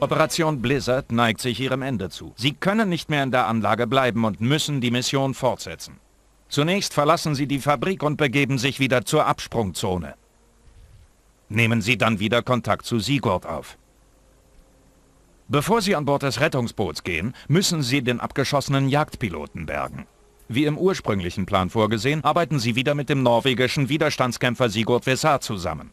Operation Blizzard neigt sich ihrem Ende zu. Sie können nicht mehr in der Anlage bleiben und müssen die Mission fortsetzen. Zunächst verlassen Sie die Fabrik und begeben sich wieder zur Absprungzone. Nehmen Sie dann wieder Kontakt zu Sigurd auf. Bevor Sie an Bord des Rettungsboots gehen, müssen Sie den abgeschossenen Jagdpiloten bergen. Wie im ursprünglichen Plan vorgesehen, arbeiten Sie wieder mit dem norwegischen Widerstandskämpfer Sigurd Vessar zusammen.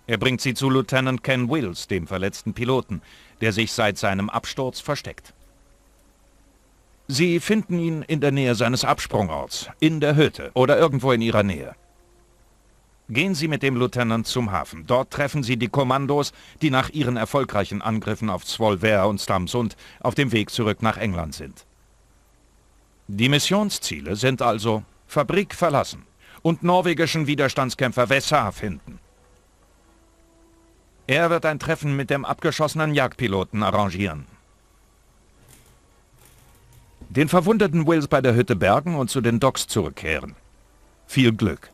Er bringt Sie zu Lieutenant Ken Wills, dem verletzten Piloten, der sich seit seinem Absturz versteckt. Sie finden ihn in der Nähe seines Absprungorts, in der Hütte oder irgendwo in ihrer Nähe. Gehen Sie mit dem Lieutenant zum Hafen. Dort treffen Sie die Kommandos, die nach ihren erfolgreichen Angriffen auf Svolvær und Stamsund auf dem Weg zurück nach England sind. Die Missionsziele sind also Fabrik verlassen und norwegischen Widerstandskämpfer Vessar finden. Er wird ein Treffen mit dem abgeschossenen Jagdpiloten arrangieren. Den verwundeten Wills bei der Hütte bergen und zu den Docks zurückkehren. Viel Glück.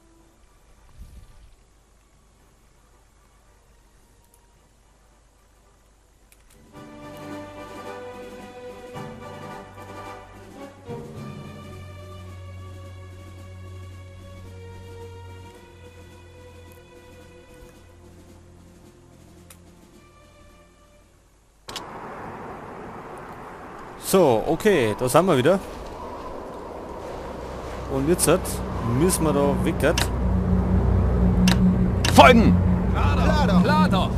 So, okay, da sind wir wieder. Und jetzt müssen wir da weg. Folgen! Klar doch!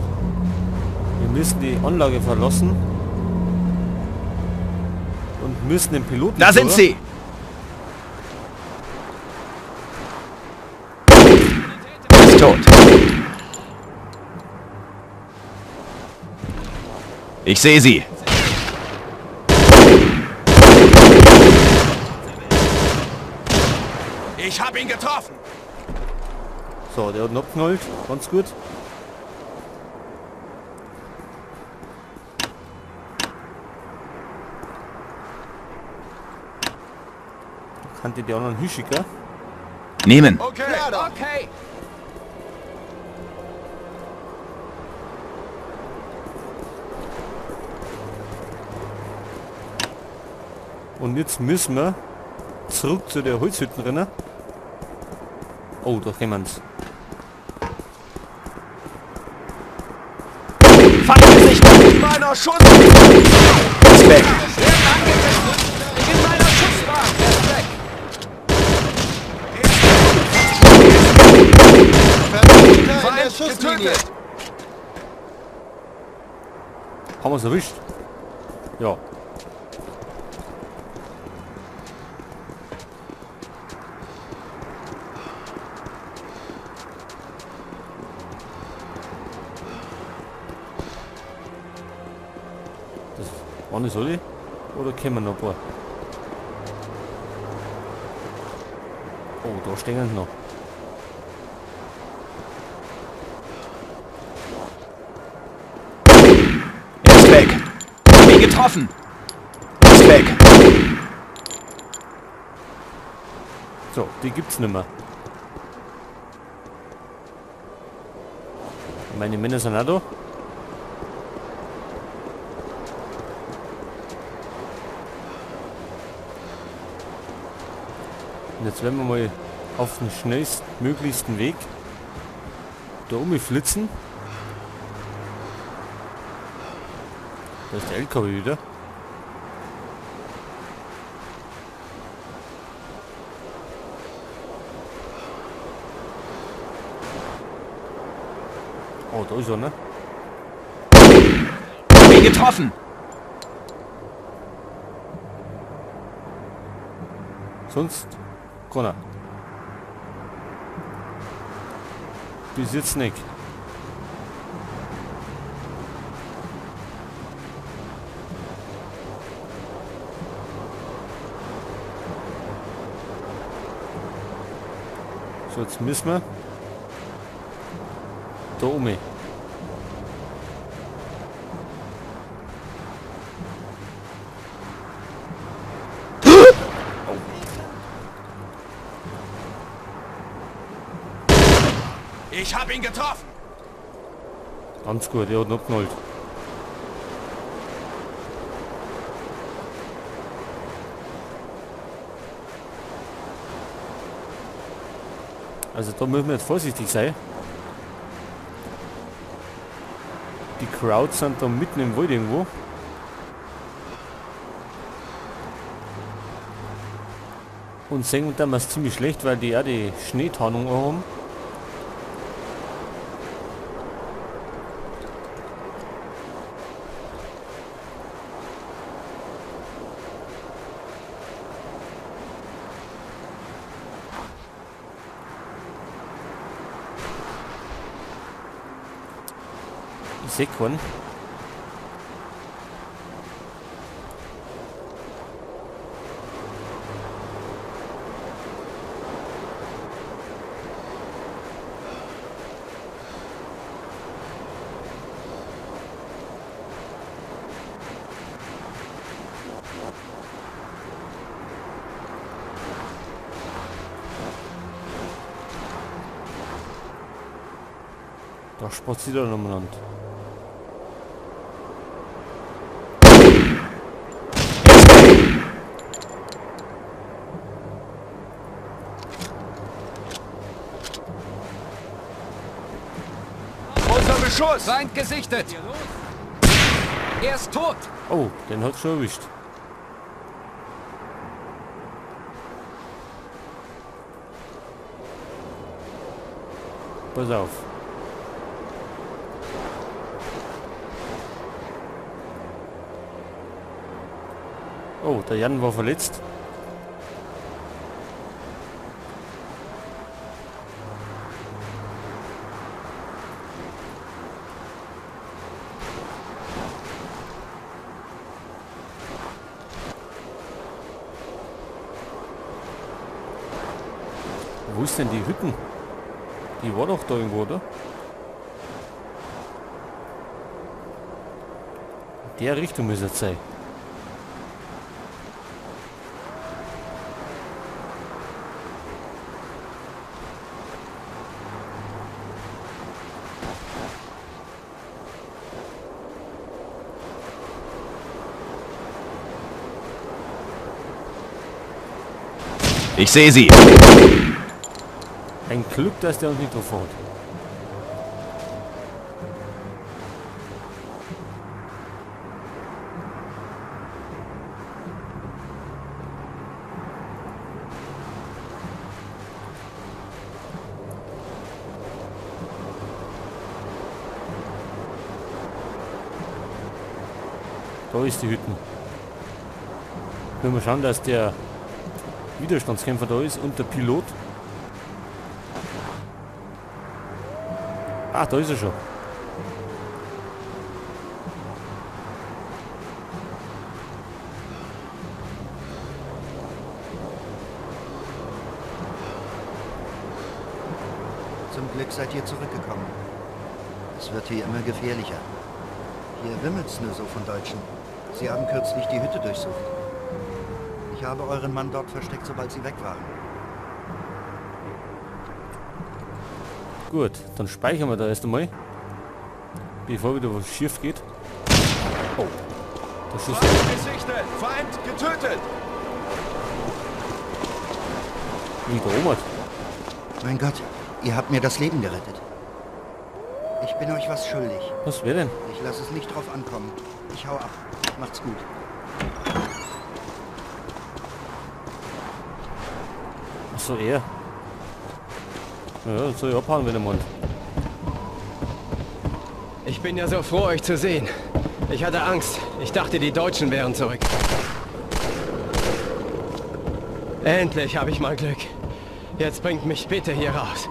Wir müssen die Anlage verlassen. Und müssen den Piloten... Da sind sie! Ist tot. Ich sehe sie. Ich habe ihn getroffen. So, der hat noch geknallt. Ganz gut. Kann die anderen hinschicken? Nehmen. Okay. Okay. Und jetzt müssen wir zurück zu der Holzhütten rennen. Oh, da kommen's. Feindgesicht! In meiner Schuss! Ist weg! In meiner Schussbahn! Er ist weg! Feind getötet! Haben wir's erwischt? Ja. Waren das alle? Oder kommen wir noch ein paar? Oh, da stehen noch. Er ist weg. Hab ihn getroffen. Er ist weg. So, die gibt's nicht mehr. Meine Männer sind auch da. Und jetzt werden wir mal auf den schnellstmöglichsten Weg da oben flitzen. Da ist der LKW wieder. Oh, da ist er, ne? Hab ihn getroffen! Sonst keiner. Bis jetzt nicht. So, jetzt müssen wir da oben. Ich habe ihn getroffen. Ganz gut, er hat noch geknallt. Also da müssen wir jetzt vorsichtig sein. Die Krauts sind da mitten im Wald irgendwo. Und sehen dann was ziemlich schlecht, weil die ja die Schneetarnung haben. Ich sehe keinen. Da spaziert er umeinander. Unser Beschuss! Feind gesichtet! Er ist tot! Oh, den hat's schon erwischt. Pass auf. Oh, der Jan war verletzt. Wo ist denn die Hütten? Die war doch da irgendwo, oder? In der Richtung muss es sein. Ich sehe sie. Ein Glück, dass der uns nicht drauf hat. Da ist die Hütte. Wenn wir schauen, dass der Widerstandskämpfer da ist und der Pilot. Ah, da ist er schon. Zum Glück seid ihr zurückgekommen. Es wird hier immer gefährlicher. Hier wimmelt's nur so von Deutschen. Sie haben kürzlich die Hütte durchsucht. Ich habe euren Mann dort versteckt, sobald sie weg waren. Gut, dann speichern wir da erst einmal, bevor wieder was schief geht. Oh, das ist... Feind gesichtet! Feind getötet! Wie der Oma. Mein Gott, ihr habt mir das Leben gerettet. Ich bin euch was schuldig. Was wäre denn? Ich lasse es nicht drauf ankommen. Ich hau ab. Macht's gut. Ach so, er. Ja, soll ich abhauen, wenn er meint. Ich bin ja so froh, euch zu sehen. Ich hatte Angst. Ich dachte, die Deutschen wären zurück. Endlich habe ich mal Glück. Jetzt bringt mich bitte hier raus.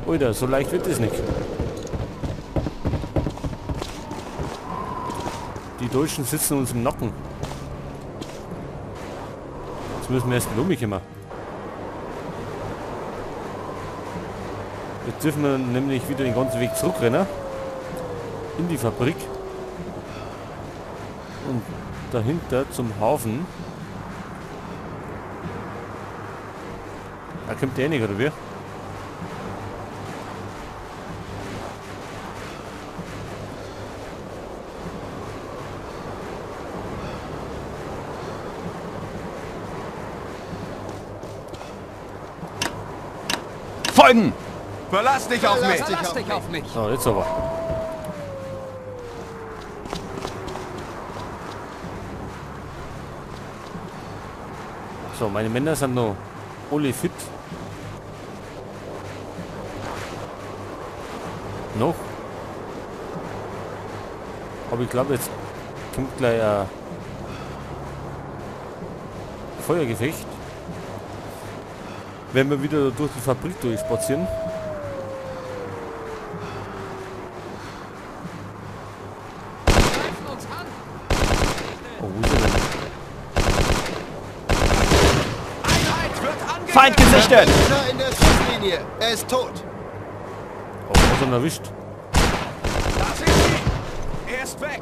Alter, so leicht wird es nicht. Die Deutschen sitzen uns im Nacken. Jetzt müssen wir erst wieder umkommen. Jetzt dürfen wir nämlich wieder den ganzen Weg zurückrennen. In die Fabrik. Und dahinter zum Hafen. Da kommt der nicht, oder wie? Folgen! Verlass dich auf mich! Verlass dich auf mich! So, jetzt aber. So, meine Männer sind noch alle fit. Noch. Aber ich glaube, jetzt kommt gleich ein Feuergefecht. Wenn wir wieder durch die Fabrik durchspazieren. Oh, wo ist er denn? Feind gesichtet! In der Schusslinie. Er ist tot. Oh, was hat er erwischt? Da sind sie! Er ist weg!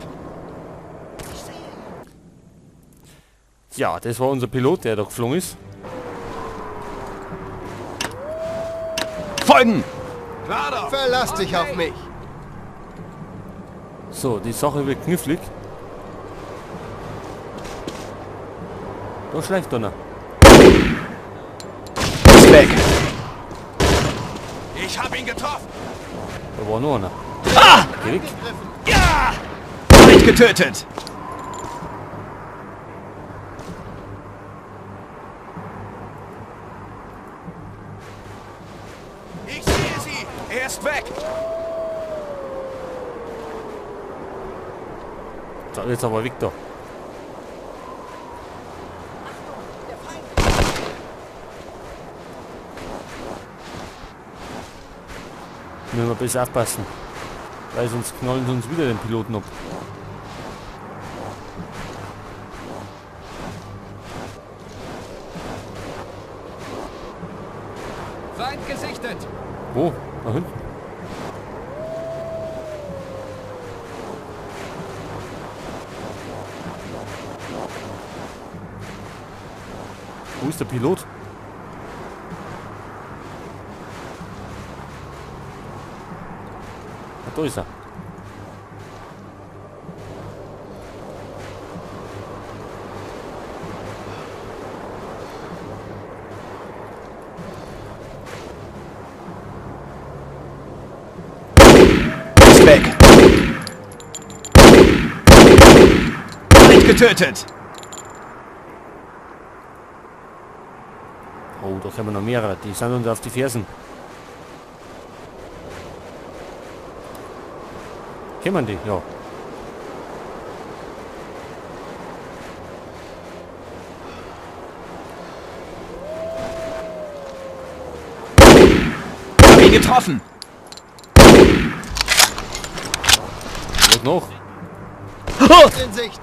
Ja, das war unser Pilot, der da geflogen ist. Folgen! Klar doch! Verlass dich auf mich! So, die Sache wird knifflig. Da schleicht einer. Ist weg! Ich hab ihn getroffen! Da war noch einer. Ah! Geh weg. Ja! Feind getötet! Ich sehe sie! Er ist weg! So, jetzt aber weg da. Müssen wir besser aufpassen. Weil sonst knallen sie uns wieder den Piloten ab. Feind gesichtet! Wo? Da hinten. Wo ist der Pilot? Ah, da ist er. Ist weg. Feind getötet. Oh, da kommen noch mehrere. Die sind uns auf die Fersen. Kennen die? Ja. Hab ihn getroffen. Was noch? In Sicht.